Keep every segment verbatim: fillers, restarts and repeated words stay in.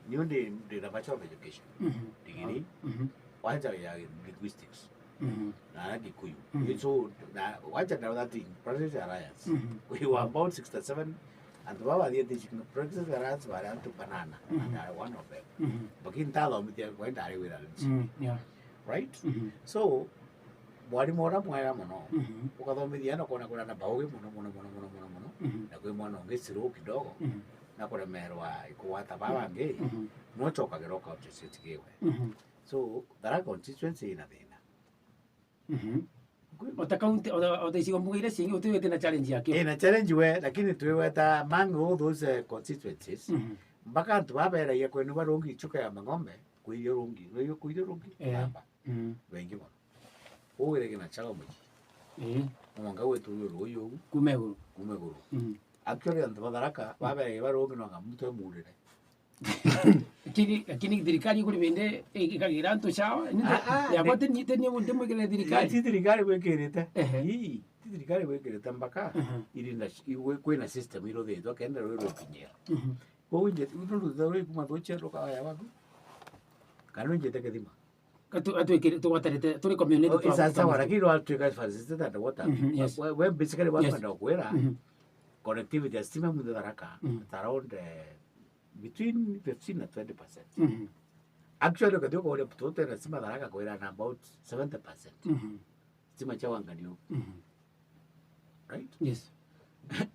Niu ndi, ndi na Bachelor of Education. Mhm. Degree. Mhm. Wacha ya linguistics. Mhm. Na Gikuyu. Mhm. So, na, wacha na that thing, Progressive Alliance. Mhm. We were about sixty-seven, antu baba bathiete Progressive Alliance bari antu banana, Mhm. and I one of them. Mhm. Lakini ntathomithia, we ndari wira nsi. Mm, yeah. Right? Mhm. So, mwarimu uria mwega mono, Mhm. ukathomithia na kwona kwina na baugi mono, mono, mono, mono, mono, mono, Mhm. na kwi mwana ungi slow kidogo, Mhm. na kuremerwa ikugwata baba bangi, Mhm. no chokagira ukaocha sio tigiwe. Mhm. So, Tharaka constituency ina thina. Mhm. Ota county, ota, ota icigo mbunge iria cingi, uti wite na challenge yakio. Ina challenge we, lakini twiweta among all those, eh, constituencies, Mhm. mpaka antu baberagia kwenu barungi Chuka ya Mang'ombe, kwirio rungi, kwirio, kwirio rungi, Eh. namba. Mhm. Baingi mono. Ugire kina chaga muji. Eh. Omwanga gwetu uyu ruyu ugu. Kuma iguru. Kuma iguru. Mhm. Actually, antu ba Tharaka, Mhm. baberagia barungi no anga muntu emurire. Lakini, lakini thirikari kuri bende ikagira antu chawa, ni Ah, ah, yakwa ni- teni, teni, ndimwikire thirikari. Ti thirikari gwikirite. Ehe. Ii, ti thirikari gwikirite mpaka Mhm. iri na shi-, iwe-, kwina system iruthitwe kenda rwi rukinyira. Mhm. Kwou nje, ndu rutha rwi kuma thuchia rukaya waku. Kana njete kithima. Atu-, atwikire, tugwatanite, turi community Oh, twa isa sawa, community. Lakini rwatuika facilitated and what have you. Mhm, yes. We, we basically Yes. wakwenda kwira, Mhm. connectivity ya stima munthe Tharaka, Mhm. it's around, eh, between fifteen na twenty percent. Mhm. Actually, ukathi ukaria mtu wote na stima Tharaka kwira na about seventy percent. Mhm. Stima cha wangani u. Mhm. Right? Yes.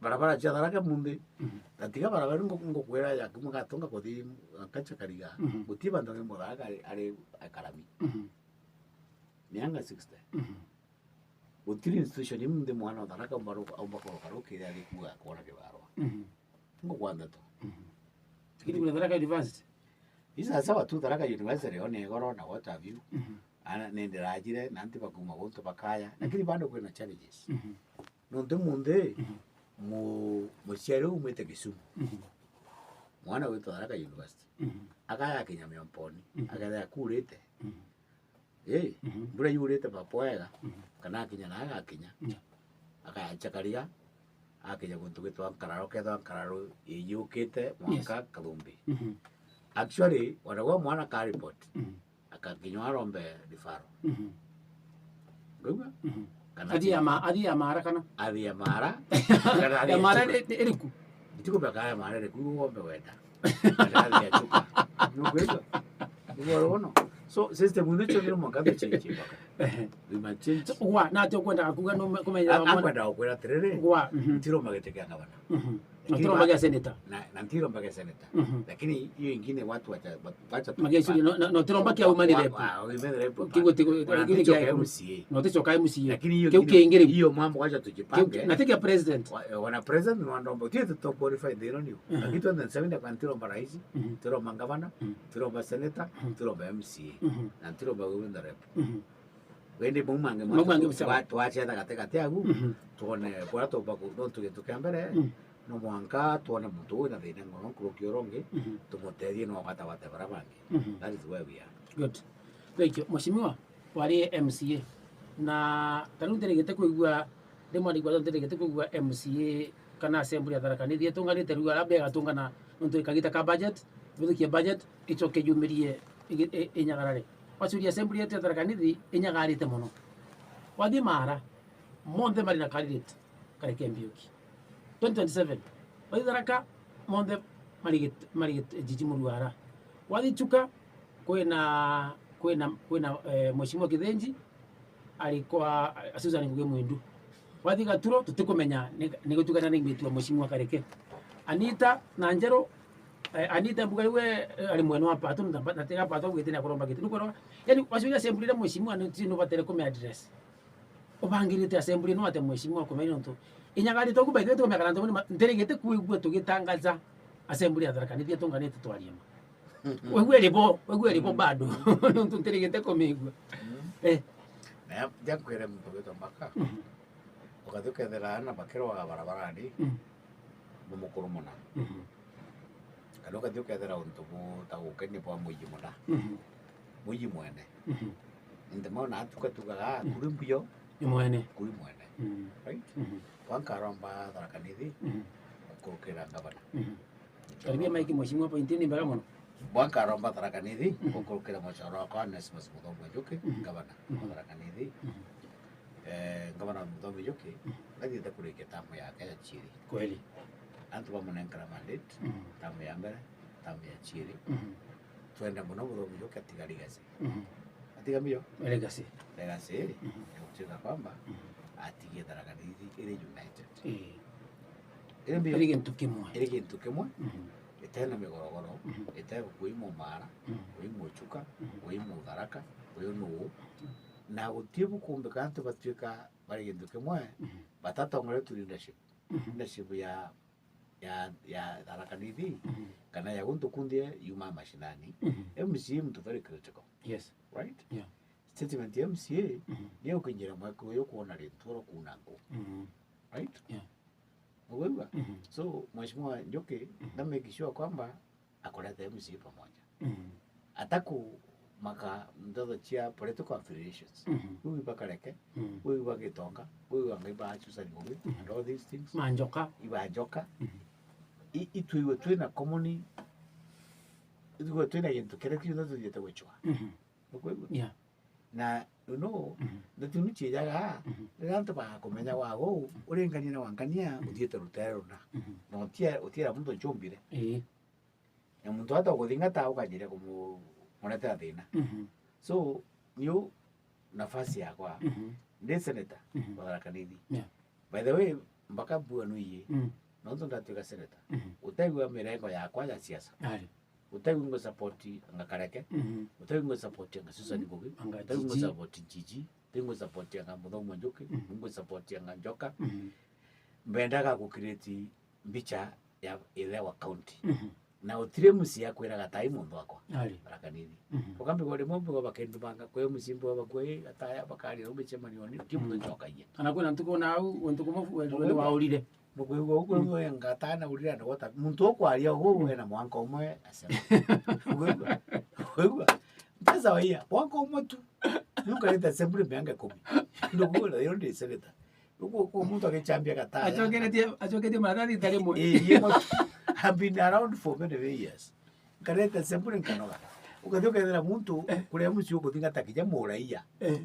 Barabara cia Tharaka munthi, Mhm. na tiga barabara ngo-, ngokwira ya kuma Gatunga kuthi Nkacha Kariga, Mhm. guti bantu ngi Mutharaka ari, ari akarami. Mhm. Mianga sixty. Mhm. Gutiri institution imunthi mwana wa Tharaka aumba ru-, aumba kuruka rukiri ari kuga kwona kibarwa. Mhm. Ngo kwa ndeto. Mhm. Lakini kuna Tharaka University. Isa sawa tu Tharaka University one igoro na what have you. Mhm. Ana, ni ndirajire, na anti bakuma guntu bakaya. Mhm. Lakini bado kwina challenges. Mhm. Nontu munthi, Mhm. mu-, muciari umite Kisumu. Mhm. Mwana witwa Tharaka University. Mhm. Akaya akinya Miomponi. Mhm. Akethira akurite. Mhm. Ii, Mhm. mbura yurite baba wega, Mhm. kana akinya na agakinya. Yeah. Akacha Kariga, akinya guntu gwitwa Nkararo, kethwa Nkararo iyukite mwanka Yes. Kathumbi. Mhm. Actually, wanagwa mwana ka report, Mhm. akakinywa arombe referral. Mhm. Ngauga? Mhm. Kana Athi ya ma-, athi ya mara kana? Athi ya mara. Kana athi Ya ya mara Chuka. Iri, iri ku? Itikumbe kaya mara iri ku, ngombe wenda. Kana athi ya Chuka. Nugwigua? Nugwona? So, system ino chongire mwanka tuchinchi mpaka. Ehe. We might change. So, gwa, na ati ukwenda kuga no kumenya A-, mwana akwenda gukwira atiriri, Gwa, mhm. Ntiromba giti kia gavana. Mhm. Na Lakini ntiromba ba-, gia senator. Na, na ntiromba gia senator. Mhm. Lakini hiyo ingine watu wacha, wa-, wacha tu- Magecuri, no, no, no, tiromba kia wa-, women wa-, rep. Wa-, women rep. Kiu ti-, Wana kiu ni ticho kia kia M C A. No ticho kia M C A. Lakini hiyo Kiu ingine, kingine. Hiyo mambo wacha tujipange. Kiu, na ti kia president. Wa-, wana president ni wandomba. Tie tuto qualify ndiro niu. Mhm. Lakini twenty twenty-seven kwa ntiromba rais, Mhm. ntiromba gavana, Mhm. ntiromba senator, Mhm. ntiromba M C A. Mhm. Na ntiromba women rep. Mhm. Indi mau mangi Mau mangi twa-, twa-, twacetha gati gati agu, Mhm. twone buria tuumba ku-, nontu gintu kia mbere, Mm. no mwanka twone muntu wina thina mono nkuruki uria ungi, Mhm. tumutethie no agwatagwate baria bangi. Mhm. That is where we are. Good. Thank you. Mheshimiwa, wari M C A. Na ta riu ntiregete kwigua, rimwe ndigua ntiregete kwigua M C A kana assembly ya Tharaka Nithi itunganite riu arabia igatungana nontu ikagita ka budget, bithukie budget, icoke yumirie igi-, i-, inyagarare. Wacuria assembly yetu ya Tharaka Nithi inyagarite mono. Wathii Maara, monthe mari na candidate Kareke Mbiuki. Twenty twenty-seven, wathii Tharaka, monthe mari git-, mari git-, Jiji Muruara. Wathii Chuka, kwina, kwina, kwina, eh, Mheshimiwa Kithinji, ari kwa, eh, Susan Ngugi Mwindu. Wathii Gaturo, tutikumenya ni, ni gutuika na ni mitu ya Mheshimiwa Kareke. Anita na Njeru, eh, Anita mbuga riu we, eh, ari mwene wa Pato, na, na tiga Pato gwite ni akuromba giti. Nukwona, yani, wacuria assembly iria Mheshimiwa ni, ni ubatere kume address. Ubangirite assembly no ate Mheshimiwa kumenya ntu. Inyagarite ugu by the way, tukumenya kana ntu ni ma-, ntirigite kwigua tugitangaza assembly ya Tharaka Nithi itunganite twaria ma. Wegua iri bo, wegua iri bo Mm. bado. Nontu ntirigite kumigua. Mm. Eh. Na ya, nja nkwire muntu witwa Mbaka. Mhm. Ukathi ukethira aana bakirwaga barabarani, Mhm. ni mukuru muna. Mhm. Kana ukathi ukethira untu bu-, ta gukenia bwa muiji muna. Mhm. Muiji mwene. Mhm. Nthi mau na atuka tugaga, Mm. kuri mbio, Ni mwene. kuri mwene. Mm. Right? Mhm. Wankaromba Tharaka Nithi, Mhm. gukurukira ngavana. Mhm. Karibia maiki, mheshimiwa, point ni mbega mono. Bwa nkaromba Tharaka Nithi, mhm, gukurukira mucoro wakwa Onesmus Muthomi Njuki, mhm, ngavana, mhm, wa Tharaka Nithi. Mhm. Eh, ngavana Muthomi Njuki, mhm, nathiite kurikia tamu yake ya ciiri. Kweli. Antu bamunenkera mandate, mhm, tamu ya mbere, tamu ya ciiri. Mhm. Twenda muno Muthomi Njuki atiga legacy. Mhm. Atiga mbio? Legacy. Legacy, mhm, ya gutuika kwamba, mhm, atigie Tharaka Nithi iri united. Ii. Iri mbio? Iri gintu kimwe. Iri gintu kimwe. Mhm. Itena migorogoro, mhm, ite gukui mumara, mhm, gukui muchuka, mhm, gukui mutharaka, gukui nuu. Na guti bukumbika antu batuika bari gintu kimwe, mhm, batatongoretwe leadership. Mhm. Leadership ya, ya, ya Tharaka Nithi, mhm, kana ya guntu kunthe yuma mashinani. Mhm. M C A muntu very critical. Yes. Right? Yeah. Statement ya M C A, mhm, ni ukinyira mweke uyu kuona rintu oro kuna nku. Mhm. Right? Yeah. Ugwigua? Mhm. So, Mheshimiwa Njuki, mhm, na make sure kwamba akorete M C A pamoja. Mhm. Atakumaka ndeto cia political affiliations. Mhm. Wewe bakareke, mhm, wewe ba Gitonga, wewe ngai ba Susan Ngugi, mhm, and all these things. Manjoka. Iba Njoka. Mhm. I-, itwiwe twina common, itwiwe twina gintu kiria kionthe tuthiete gucwa. Mhm. Ukwigua? Yeah. Na, you know, mhm, ndeto ni ciijaga, mhm, riria antu bagakumenya wa uu, uri ngania na wangania, mhm, uthiite rutere runa. Mhm. Na utia-, utiera muntu nchumbire. Ii. Na muntu ata guthingata ukanjiria kumu-, muretera thina. Mhm. So, niu nafasi yakwa. Mhm. Ndi senator, mhm, wa Tharaka Nithi. Yeah. By the way, mpaka mbua nuiyi, mm, nontu ndatuika senator. Mhm. Utaigua mirengo yakwa ya siasa. Ari. Utaigua ngwe support anga Kareke. Mhm. Utaigua ngwe support anga Susan Ngugi. Anga Utaigua ngwe Gigi. Support Gigi. Utaigua ngwe support anga Muthomi Njuki. Mhm. Ngwe support anga Njoka. Mhm. Mbendaga ku create mbicha ya ithe wa county. Mhm. Na utire M C A akwiraga tai muntu wakwa. Ari. Tharaka Nithi. Mhm. Ukambigwa rimwe mbigwa bakendumanga kwi M C A mbigwa bakwe gataya bakaria ru micemanio ni ti muntu, mhm, ncokagia. Kana kwina ntuku na au, ntuku mwe we, we waurire. Nukwigua uguo, mm, we ngatana urire na wota. Muntu ukwaria uguo, mm, ena mwanka umwe asema. Ukwigua? Ukwigua? Mpesa wa iya, mwanka umwe tu. Nukarite assembly mianga ikumi. Nukwigua na yo ndi senator. Uguo kwa muntu agichambia gataya. Acokeretie, acoketie maratathi rita rimwe. Eh, rimwe tu. I've been around for many, many years. Nkareta assembly nkanoga. Ukathi ukethira muntu, eh, kuria mucii ukuthingata kinya muraia. Eh.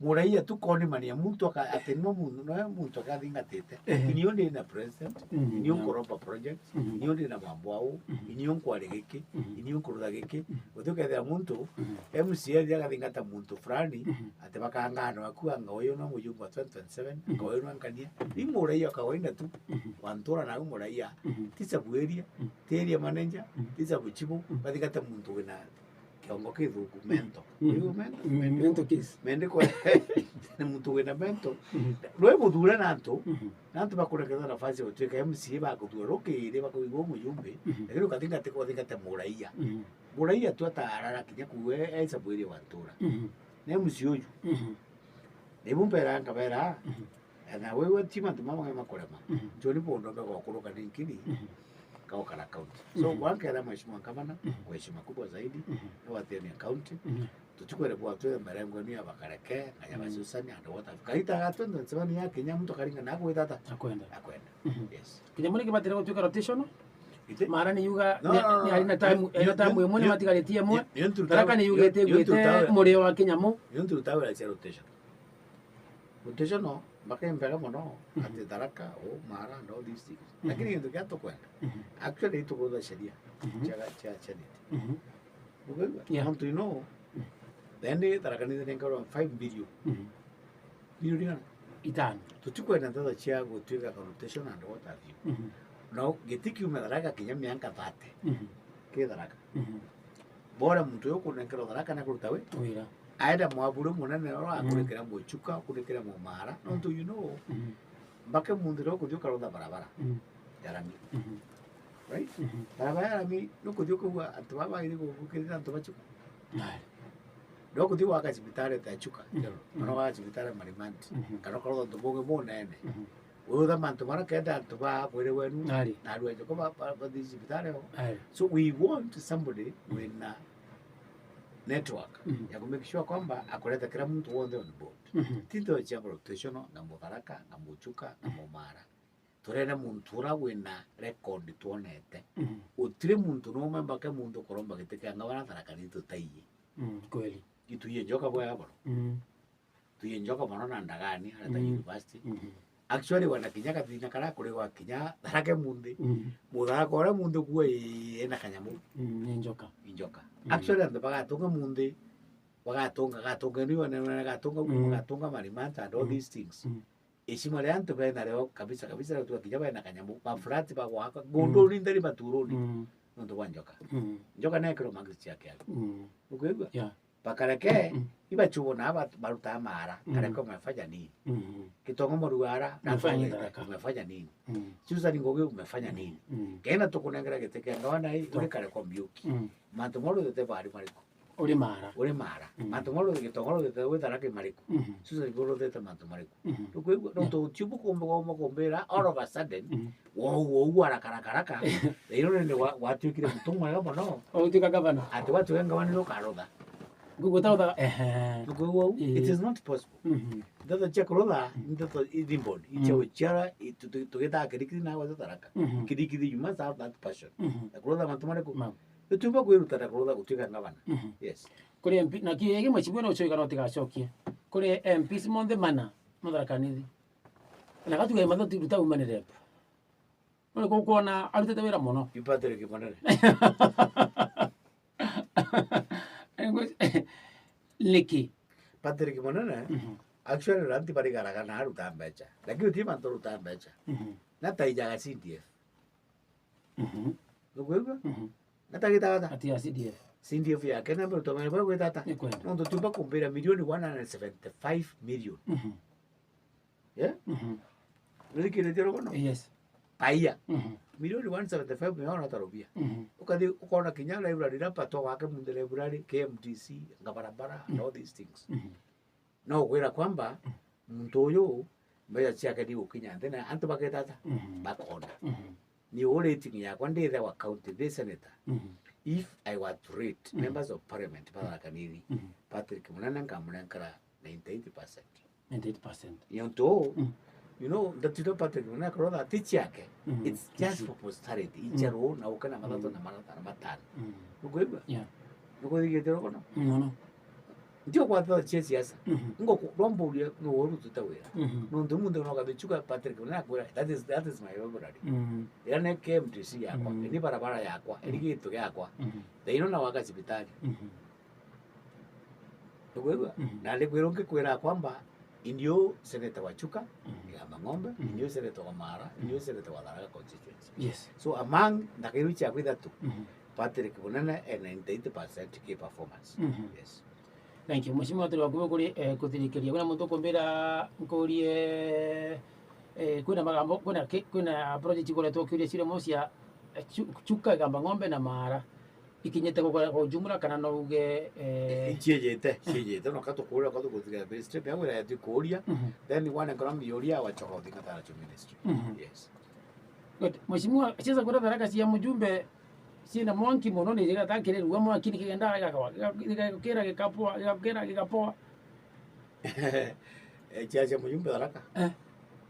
Muraia tu konimania muntu aka-, ati no muntu, no muntu akathingatite. Eh. Inio ndi na president, mhm, inio nkuromba project, mhm, inio ndi na mambo au, mhm, inio nkwari giki, mhm, inio nkurutha giki. Mhm. Uthi ukethira muntu, mhm, M C A athi agathingata muntu fulani, mhm, ati bakangano aku anga uyu no mujumbe wa twenty twenty-seven, mhm, anga uyu no angania. Ni muraia kawaida tu, mhm, wa ntura na muraia, mhm, ti sabu area, mhm, ti area manager, mhm, ti sabu chibu, mhm, bathingate muntu wina kiongo kithuku, mento. Mhm. Uyu mento, mm, mento. Mento case. Mende kwa ni muntu wina mento. Mhm. Rwe muthure na antu, mhm, na antu bakurekera nafasi ya gutuika M C A bakuthura rukiri bakuigua mujumbe, mhm, lakini ukathingate, ukathingate muraia. Mhm. Muraia tu atarara kinya kuwe aisa bwiri wa ntura. Mhm. Na M C A uyu. Mhm. Nibu mbera nkabera, mhm, na wewe ti mantu mamwe makurema. Mhm. Njoni bondo mbe gwakuruka ninkini, mhm, kaukara county. So, mhm, bwankera Mheshimiwa Gavana, mhm, kwa heshima kubwa zaidi, mhm, na watiania county. Mhm. Tutikwere bwa twe marengo ni ya bakareke, na ya, mhm, basusani, and what have. Kaita ga twenty twenty-seven ya Kenya, muntu karinga na kwita ata? Akwenda. Akwenda. Mhm. Yes. Kinya muri kibatire gutuika rotational? Ite? Mara ni yuga, no, ni, no, ni ari na time, ni, ni ari na time imwe, ni, ni matigaritie imwe. Ni, ni ntu Tharaka ni yugite, ni, ni ntu igwite tawe, murio wa Kinyamu. Ni ntu tawe ya rotation. Rotation no, mpaka imbega muno, mhm, ati Tharaka, o, Mara, and all these things. Mhm. Lakini gintu kia tukwenda. Mhm. Actually, itukuruta sheria, mhm, cia, cia, cia niti. Mhm. Ukaigua? Yeah. Nontu, you know, mhm, then Tharaka Nithi ni nkarwa five billion. Mhm. Billion igana? Itano. Tutikwenda nteto cia gutuika ka rotation and what have you. Mhm. Na giti kiume Tharaka kinya mianka thirty. Mhm. Ki Tharaka. Mhm. Bora muntu uyu kunenkerwa Tharaka na kuruta wi. Wira. Aenda mwaburi munene oro, mhm, akurekera muchuka, akurekera mumara. Nontu, you know, mhm, mpaka muntu rio kuthi ukarutha barabara, mhm, ya rami. Mhm. Right? Mhm. Barabara ya rami, nukuthi ukauga antu baba bairi gukirira antu bachuka. Aye. Ndokuthi gwaka cibitari ta Chuka, mhm, kana gwaka cibitari Marimanti, mhm, kana ukarutha untu bungi bunene. Mhm. Withira mantu mara kenda antu ba mwiri wenu, ari, na andu enjoko ba, ba, bathi cibitari o. Ari. So we want somebody, mhm, wina network, mhm, ya ku make sure kwamba akureta kila muntu wonthe on board. Mhm. Ti nteto cia rotational, na Mutharaka, na Muchuka, na Mumara. Turene muntu ura wina record twonete. Mm. Utiri muntu numwe mbake muntu kuromba giti kia ngavana Tharaka Nithi tutaiye. Mm, kweli. Ituiye Njoka bwega mono. Mm. Tuiye Njoka mono na Ndagani, areta Mm. university. Mm. Actually, wana kinya kathina kara kuri gwa kinya Tharaka munthi. Mm. Mutharaka uria munthi kuo ii, ena kanyamu. Mm, ni Njoka. Ni Njoka. Mm. Actually, antu bagatunga munthi, bagatunga, gatunga ni wana, wana gatunga, Mm. gatunga marimanta and all Mm. these things. Mm. Ishima ria antu bena rio kabisa kabisa, rio twa kinya bena kanyamu, mafurati bagwaka, Mm. ngunduni ntheri maturuni, Mm. nontu bwa Njoka. Mm. Njoka nekirwo magisi ciake ari. Mm. Ukwigua? Yeah. Bakareke, Mm. ibachuo na ba-, baruta mara, Mm. kareke umefanya nini? Mm. Kitonga Murugara, Umefanya nini? Umefanya nini? Mm. Susan Ngugi, umefanya nini? Mm. Kenda tukunengera giti kia ngavana hii, Uri kareko mbiuki. Mm. Mantu moru tete bari mariku? Uri mara. Uri mara. Mm. Mantu moru gitongoro tete wi Tharaka mariku? Mm. Susan Ngugi, uri tete mantu mariku? Mm. Ukwigua? Yeah. Nontu utiumba kumbe goma kumbira, all of a sudden, Mm. wou, wou, haraka, haraka, haraka, iro nende wa-, watuikire muntu mwega mono. Watuika gavana. Ati watuika ngavana ni ukarutha. Ngugu ta utha, ehe. Ukwigua uu? Ii. It is not possible. Mhm. Ndeto cia kurutha, Mm. ndeto ithimboni, Mm. icia guciara, i-, tu-, tu-, tugitaga kirikiri na gweta Tharaka. Mhm. Kirikiri, you must have that passion. Mhm. Ya kurutha mantu mariku? Mau. Utiumba kwiruta na kurutha gutuika ngavana. Mhm. Yes. Kuri M P, na ki-, ki mheshimiwa na ucoika no tigacokie. Kuri M Ps monthe mana, Mutharaka Nithi. Na gatuga imatho tiruta women rep. None kukwona arutete wira mono. Ni Patrick Munene. Niki? Patrick Munene, Mhm. actually, ranti barigaraga na aruta mbeca. Lakini uti mantu aruta mbeca. Mhm. Na taijaga C D F. Mhm. Nukwigua? Mhm. Na tagita ata? Ati ya C D F. C D F yake na mbe utomere bwa gwita ata? Ni kwenda. Nontu tiumba kumbira milioni one hundred seventy-five million. Mhm. Yeah? Mhm. Nurikiritie rugono? Yes. Paia. Mhm. Milioni one seventy-five milioni atarubia. Mhm. Ukathi ukona kinya library rapa to wake munde library, K M T C, nga barabara, and Mhm. all these things. Mhm. No gwira kwamba muntu uyu mbeca ciake ni gukinya nthi na antu baketa ata? Mhm. Bakona. Mhm. Ni u rating yakwa ndi the wa county, ndi senator. Mhm. If I were to rate Mhm. members of parliament ba Tharaka Nithi, Mhm. Patrick Munene nkamunenkera ninety-eight percent. Ninety-eight percent. Nontu, Mm. you know, ndatwire Patrick Munene akorotha ti ciake. Mhm. It's just True. for posterity. Mm. Icerwo na uke na mathatu Mm. na mathatu na matano. Mm. Nukwigua? Yeah. Nukwigua rugono? Mm, no, no. Ndio kwa thotha cia siasa. Mhm. Ngo ku-, rwamburia no woru tuta wira. Mhm. Nontu muntu no kabichuka Patrick Munene akwira, "That is, that is my library." Mhm. Ira ne K M T C yakwa, Mhm. ni barabara yakwa, Mhm. ni gitu giakwa. Mhm. Thaino na waka cibitari. Mhm. Nukwigua? Mhm. Na ndikwira ungikwira kwamba, indio senator wa Chuka, Mhm. Igamba Ng'ombe, Mhm. indio senator wa Mara, indio Mhm. senator wa Tharaka constituency. Yes. So among ndakairu ciakwa ithatu, Mhm. Patrick Munene e ninety-eight percent key performance. Mhm. Yes. Thank you. Mheshimiwa, turi bakubi kuri, eh, kuthirikiria. Kwina muntu ukumbira nkurie, eh, kwina magambo, kwina ki-, kwina project ikoretwo ukiuria ciria mo cia, eh, Chu-, Chuka, Igamba Ng'ombe na Mara. Ikinyite gukora kwa ujumla kana no uge, eh, Ciejete, ciejete, no katukuria kwa tukuthika ministry, pia wira ya tukuria, Mhm. then one economy yoria wa choro thika tara chu ministry. Mhm. Yes. Good. Mheshimiwa, siasa kura Tharaka cia mujumbe, ciina mwanki mono, ni jega takire ruwa mwanki ni kigenda gikawa, gikira gikapoa, gikira gikapoa. Eh, ciacia mujumbe Tharaka. Eh.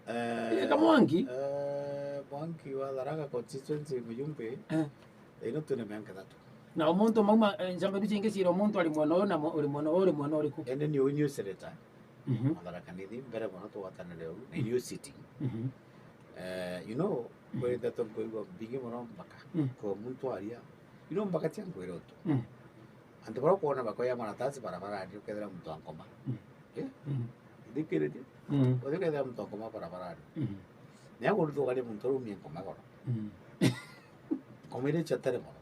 Eh, Ika mwanki? Eh, mwanki wa Tharaka constituency mujumbe. Eh. Ino twina mianka ithatu. Na umuntu mauma, eh, ncambe tu cingi cira umuntu ari mwena uyu na mwe-, uri mwena uyu, uri mwena uriku? Ende ni uyu ni usereta. Mhm. Tharaka Nithi, mbere mono tugwatanire uu, na ni u sitting. Mhm. Eh, you know, Mhm. kwi ndeto nkuigua mbingi mono mpaka. Mm. Kwa muntu aria. You know, mpaka tia nkwira utu. Mm. Antu baria ukwona bakoya maratasi barabarani, ukethira muntu ankoma. Mm. Eh? Mm. Thikiritie? Mm. Uthi ukethira muntu ankoma barabarani. Mm. Ni agurithugania muntu aria umie nkoma goro. Mm. Nkoma iria cia tene mono.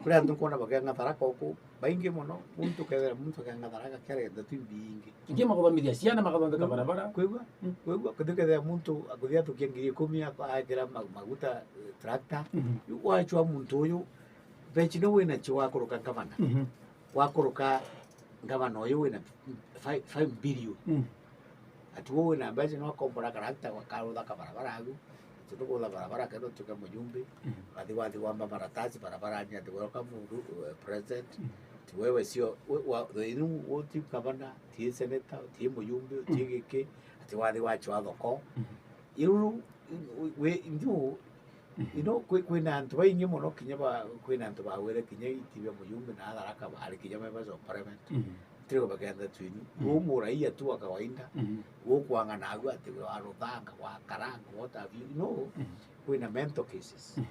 Kuri antu nkwona bakeng'a Tharaka uku, baingi mono, muntu ukethira muntu akeng'a Tharaka kiarenda tu imbingi. Ingi makuthomithia ciana, makathondeka Mm. barabara. Kwigua? Mm. Kwigua? Kuthi ukethira muntu akuthia atukia ngiri ikumi akwa-, akira ma-, maguta, eh, tractor. Mhm. Yu wachwa muntu uyu, Mbeca no wina cio wakuruka ngavana. Mhm. Wakuruka ngavana uyu wina five, five billion. Mm. Ati we wina mbeca no akombora karagita akarutha kabarabara agu. Ati tukutha barabara kenda utuike mujumbe. Mm. Athi wathi wamba maratasi barabarani ati welcome, eh, president. Mm. Ati wewe sio, we, wa, inu uti gavana, ti senator, ti mujumbe, ti Mm. giki. Ati wathi wachwa thoko. Mm. Iru we, you know, you know, kwi, kwina antu baingi mono kinya ba, kwina antu bagwire kinya iti bia mujumbe na Tharaka bari kinya members of parliament. Mhm. Tiri bakienda twini. Mhm. Uu muraia tu wa kawaida, mhm, ukwanga nagu ati wa ruthanga, wa karanga, what have you, you know, mhm, kwina mental cases. Mhm.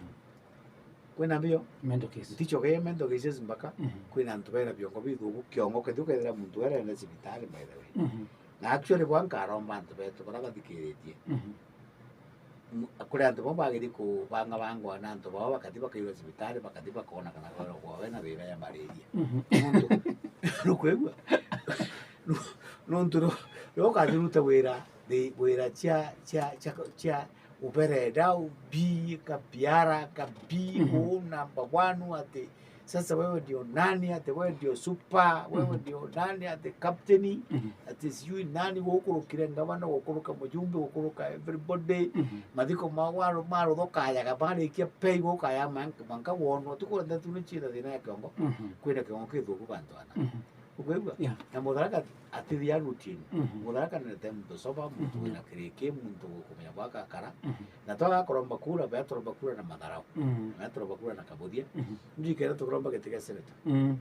Kwina mbio? Mental case. Ntichoke mental cases mpaka, mhm, kwina antu bena biongo bithuku, kiongo kithu kethira muntu arenda cibitari, by the way. Mhm. Na actually, bwa nkaromba antu betu baria bathikiritie. Mhm. M-, kuri antu bau bagiri kubanga bangwa na antu bao bakathi bakairwa cibitari, bakathi bakona kana kwera kwawe na thina ya malaria. Mhm. Nontu, nukwigua? Nu-, nontu nu-, nu ukathi rute wira, thi-, wira cia, cia, cia, cia ubereda, ubi, kapiara, kabi, mhm, u number one, ati sasa wewe ndio nani, ati wewe ndio super, wewe, mhm, ndio nani, ati captain, mhm, ati sijui nani, gukurukire ngavana, gukuruka mujumbe, gukuruka everybody. Mhm. Mathiko mao maru-, maruthukayaga, marikia pei gukaya mank-, manka wonwa, tukwenda tu ni chira thina ya kiongo, mhm, kwina kiongo kithuku bantu ana. Mhm. Ukwigua? Yeah. Na Mutharaka atithia routine. Mhm. Mutharaka ni te muntu soba, muntu, mhm, wina kiriki, muntu gukumenya bwaka akara. Mhm. Na twagakoromba kura, bea turomba kura na matharau. Mhm. Na bea turomba kura na kabuthia. Mhm. Nju ikenda tukuromba giti gia senator. Mhm.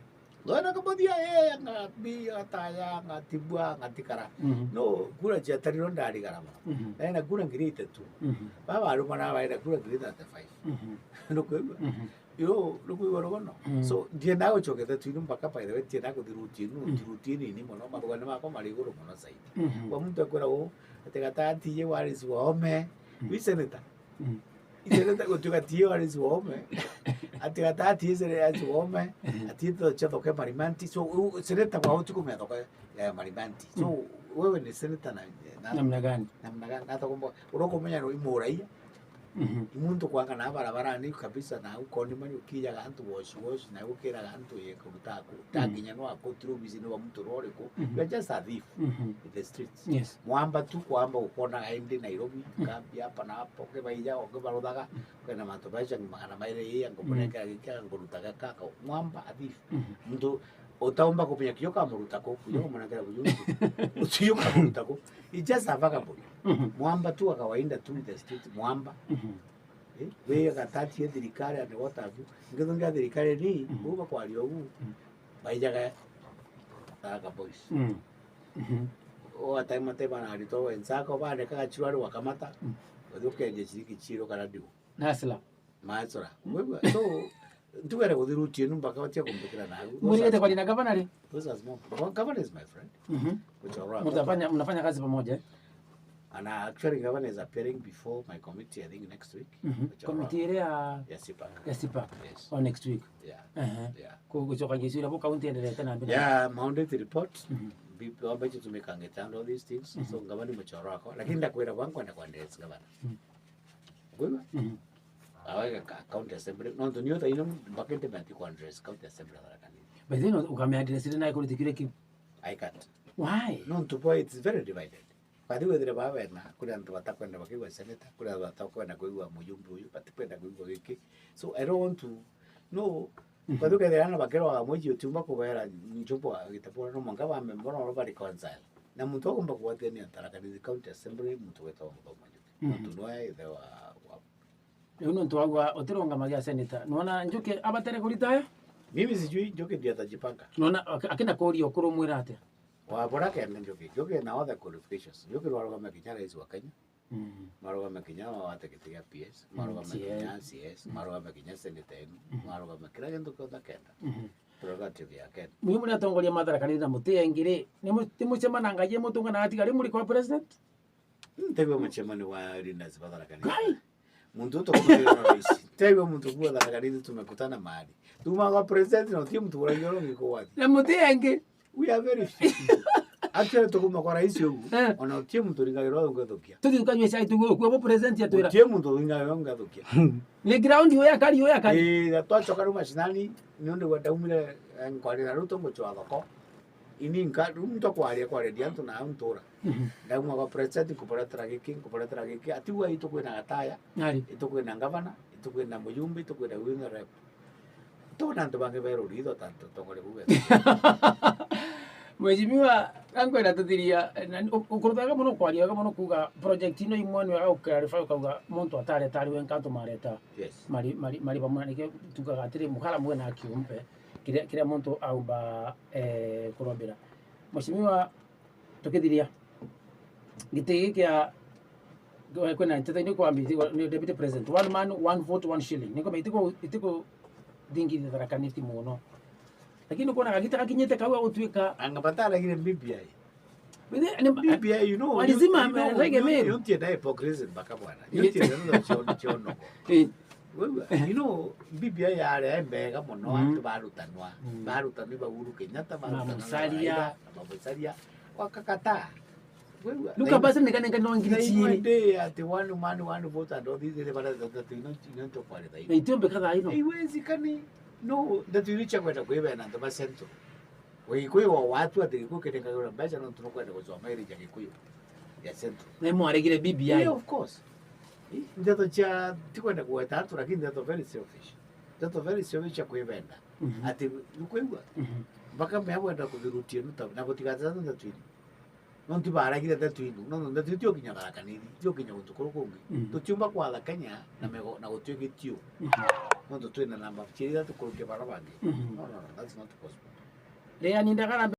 Ngona kabuthia, eh, ngabi, gataya, ngatibua, ngatikara. Mhm. No, kura ciatarirwo ndarigara mono. Mhm. Naenda kura ngiri itatu. Mhm. Baba aruma na baenda kura ngiri thirty-five. Mhm. Nukwigua? Mhm. Yo, nukwigua rugono? Mm. So, ndiendaa gucokia thatu inu mpaka, by the way, ndiendaa kuthi routine inu, mm, nti routine ini mono, mathugani makwa mari iguru mono zaidi. Mhm. Kwa muntu akwira uu, ati gatati ye Wallace Waume, mm, wi senator. Mm. I senator gutuika ti ye Wallace Waume, ati gatati ye sene-, Wallace Waume, mhm, ati ito cia thoke Marimanti. So, u-, senator kwa utuku me thoke, eh, Marimanti. So, mm, wewe ni senator na, na namna gani? Namna gani? Hata kumbo, urokomenya no imuraia. Mhm. Muntu kwanga na barabarani kabisa, na ukoni mani ukijaga antu wash wash, na ukiraga antu ye kuruta aku. Ta, mhm, kinya no aku, tiro bizi no muntu rori ku. Mhm. You are just a thief, mhm, in the streets. Yes. Mwamba tu kwamba ukona aende Nairobi, mhm, kambi hapa na hapo, ukibaija, ukibaruthaga, mhm, kwena mantu baisha magana mairi, iya, mhm, ngumunekera giki, ngurutaga kaka. Mwamba a thief. Mhm. Muntu utaumba kumenya kio kamuruta ku, kio, mm, kumunengera kuju. Ucio kamuruta ku. It's just a vagabond. Mhm. Mwamba tu wa kawaida tu in the street, mwamba. Mhm. Eh, we gatati ya thirikari and what have you. Ngitho ngia thirikari ni, mhm, uba kwaria ugu. Mhm. Baijaga Tharaka Boys. Mhm. Mhm. O time time na arito wenzako, bane kaga chirwari wakamata. Mhm. Wathi ukendia chiriki chiro kana ndigo. Hustler. Maesora. Wigua? So, ntugere kuthi routine inu mpaka watia kumbikira nagu. Those are small. Murigete kwaria na gavana ri? Those are small. Well, governor is my friend. Mhm. Muchorwa. Mtafanya, mnafanya kazi pamoja, eh? And, uh, actually, governor is appearing before my committee, I think, next week. Mhm. Muchorwa. Committee iria ya, ya CPAC. Ya CPAC. Yes. Oh, next week. Yeah. Ehe. Yeah. Ku-, gucoka ngicira bo county enderete na mbere. Yeah, my audit report. Mhm. Bi-, wamba chitumikangite and all these things. Mhm. So, governor muchorwa ako. Lakini ndakwira bwangu kwenda kwa address governor. Mhm. Kwigua? Mhm. Awega ka county assembly. Nontu niyo thaino mpaka implement ku address county assembly ya Tharaka Nithi. But then ukame address ile nayo kuri tikire ki? I can't. Why? Nontu bwa it's very divided. Kathi wethire baba bena, kuri antu batakwenda bakigua senator, kuri antu batakwenda kuigua mujumbe uyu, batikwenda kuigua giki. So I don't want to, no, mhm, kathi ukethira na bakirwa mweji utiumba kubera njubu agitapura no mwanka ba member no ba reconcile. Na muntu agomba kugwatania Tharaka Nithi County Assembly, muntu wetagwa Muthoma Njuki. Mhm. Muntu noe ithe wa, wa Riu nontu wagua utirungamagia senator, nwona Njuki abatere kuritaya? Mimi sijui Njuki ndiye atajipanga. Nwona ak-, akina kuria ukurumwira atia? Wabura kenda Njuki. Njuki na all the qualifications. Njuki rwarugama kinya rais wa Kenya. Mm. Marugama kinya wawate giti gia P S. Mm, marugama kinya C S. C S. Mm. Marugama kinya senator enu. Mm. Marugama kira gintu kionthe kenda. Mhm. Prerogative ya Kenya. Mwi muri atongoria ma Tharaka Nithi na muti engi ri, ni mu-, ni mucemanangagia mutungana atigari muri kwa president? Ntegwe mucemanio wa leaders ba Tharaka Nithi. Kai! Muntu uyu tukumwira rais. Ntegwe muntu kuwa Tharaka Nithi tumekutana mahali. Tuma kwa president na utie muntu uragia urongi kwa wathi. Na muti engi. We are very few. Actually, tukuma kwa rais uyu. Eh. Ona utie muntu ringagirwa ungethukia. Tuthi tukanywe chai tugu, kwa bo president atwira. Utie muntu ringagirwa ungethukia. Ni ground yo ya kari, yo ya kari. Eh, na twachoka ruma mashinani, ni undu gwa ndaumire, eh, nkwarira Ruto nguchwa thoko. Ini nka, riu ntokwaria kwaredia antu na au ntura. Mhm. Ndauma kwa president, nkuboretera giki, nkuboretera giki. Ati gwa itu kwina gataya, ari, itu kwina ngavana, itu kwina mujumbe, itu kwina women rep. Tuna antu bangi beruri itho ta antu tongore bube. Mheshimiwa, Ankwenda tuthiria, na ni-, u-, ukuruthaga muno kwaria wega muno kuuga project ino imwe ni wega guclarify ukauga muntu atareta ari wenka antu mareta. Yes. Mari, mari, mari bamwe na nikio tugaga atiri mukara mwe na kiumpe kiria, kiria muntu aumba, eh, kurombera. Mheshimiwa, tukithiria giti giki kia, kwina nteto ni kwambi ni deputy president, one man, one vote, one shilling. Niko metiku, itiku thingithia Tharaka Nithi muno. Lakini ukoona gagita gakinyite kau ga gutuika anga bataregire B B I. With the, ni, B B I, you know, walizima you, you know, reggae you, meru. You ntienda hypocrisy mpaka bwana. You ntienda no ciono ciono. Eh. Wewe, you know, B B I yari ai mbega muno, mm, antu barutanwa. Mm. Barutanwa ba Uhuru Kenyatta, na barutanwa na Musalia. Raila, na Musalia. Wakakataa. Wewe, look at basi nigane ngano ngiri chiri. Day ati one man, one vote and all these things, bara tatu ino, ino nto kwale thai. Na itiumbe katha ino. Iwezi kani, no, ndeto iria cia kwenda kwibena antu ba Central. Wigikuyu wa watu ati Gikuyu kiringagirwa mbeca nontu nukwenda gucoma iri ja Gikuyu ya Central. Na imwaregire B B I. Yeah, of course. Ii, ndeto cia, tikwenda kugweta antu, lakini ndeto very selfish. Ndeto very selfish cia kwibenda. Mhm. Ati, nukwigua? Mhm. Mpaka mea bwenda kubirutia nuta, na gutigatira ndeto ino. Nontu baragire ndeto ino, nontu ndeto ino tiokinya Tharaka Nithi, tiokinya guntu kuru kungi. Mhm. Tutiumba kwatha Kenya na mego, na gutwia gitio. Mhm. Nontu twina namba ciiri ithatu kurukia bara bangi. Mhm. No, no, no, that's not possible. Ria ni ndagara